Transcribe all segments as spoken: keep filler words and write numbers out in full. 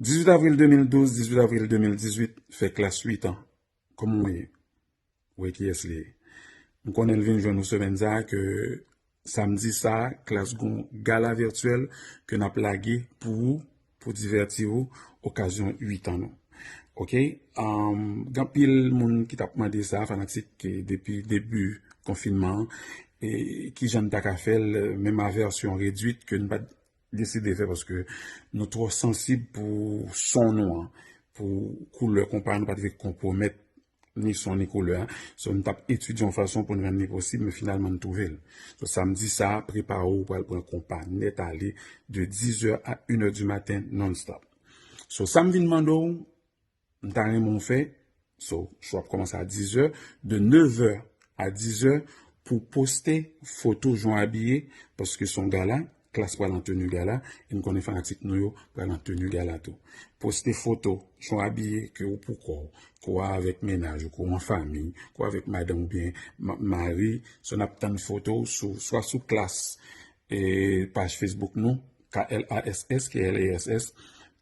Dizwit avril de mil douz, dizwit avril de mil dizuit, fè Klass uit an. Kòman w ye? Ou wè kiyès li ye. M konnen l vin jwenn ou semèn sa a ke samdi sa a, Klass gon gala vityèl ke n ap lage pou ou, pou divèti ou, okazyon uit an nou. Oke? Gen anpil moun ki t ap mande sa, fanatik, depi debi konfinman an, e kijan n ta ka fè l, menm a vèsyon redwit ke n pa t deside fè paske nou twò sansib pou son nou an, pou koulè konpa, nou pa t vle konpwomèt ni son ni koulè a. So, n t ap etidye yon fason pou n rann li posib, men finalman n twouve l. So, samdi sa a, prepare w, ou pral pran konpa nèt ale de dizè a inè di maten non-stop. So, sa m vin mande w, m ta renmen w fè, so, show ap kòmanse a dizè, de nevè a dizè, pou poste foto jan w abiye, paske se yon gala, Klass pral an teni gala, e n konnen fanatik nou yo pral an teni gala tou. Poste foto jan w abiye, ke ou pou kò w, ke w avèk mennaj ou, ke w an fanmi, ke w avèk madanm oubyen ma- mari, so n ap tann foto w sou, swa sou Klass, e paj Facebook nou, K L A S S, K L A S S,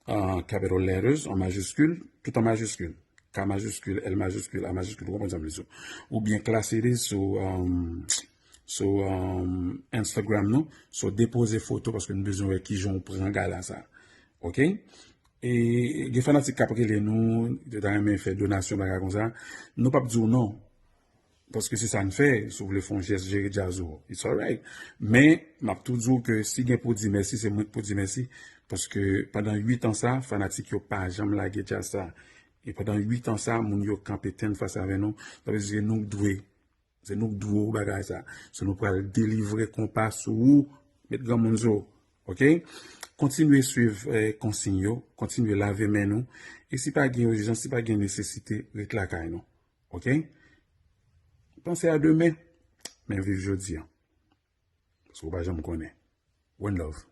uh, capital letters, an majiskil, tout an majiskil. K majiskil, L majiskil, A majiskil, ou konprann sa m vle di. Oubyen Klass It Is sou, um, sou um, Instagram nou. So depoze foto paske nou bezwen wè kijan w pran gala sa. Oke? E gen fanatik k ap rele nou, yo ta renmen fè donasyon, bagay konsa. Nou p ap di w non. Paske se sa n fè, si w vle fè yon jès jere djaz ou, it's alright. Men, m ap tou di w ke si gen pou di mèsi, se mwen k pou di mèsi. Paske pandan uit an sa, fanatik yo pa janm lage djaz sa. E pandan uit an sa, moun yo kanpe tann fas avè nou. Sa vle di se nou k dwe. Se nou k dwe w bagay sa. Se nou pral delivre konpa sou ou, met granmoun sou ou. Oke? Kontinye swiv eh, konsiy yo, kontinye lave men nou. E si pa gen ijans, si pa gen nesesite, ret lakay nou. Oke? Panse a demen, men viv jodi an. Paske w pa janm konnen. One love.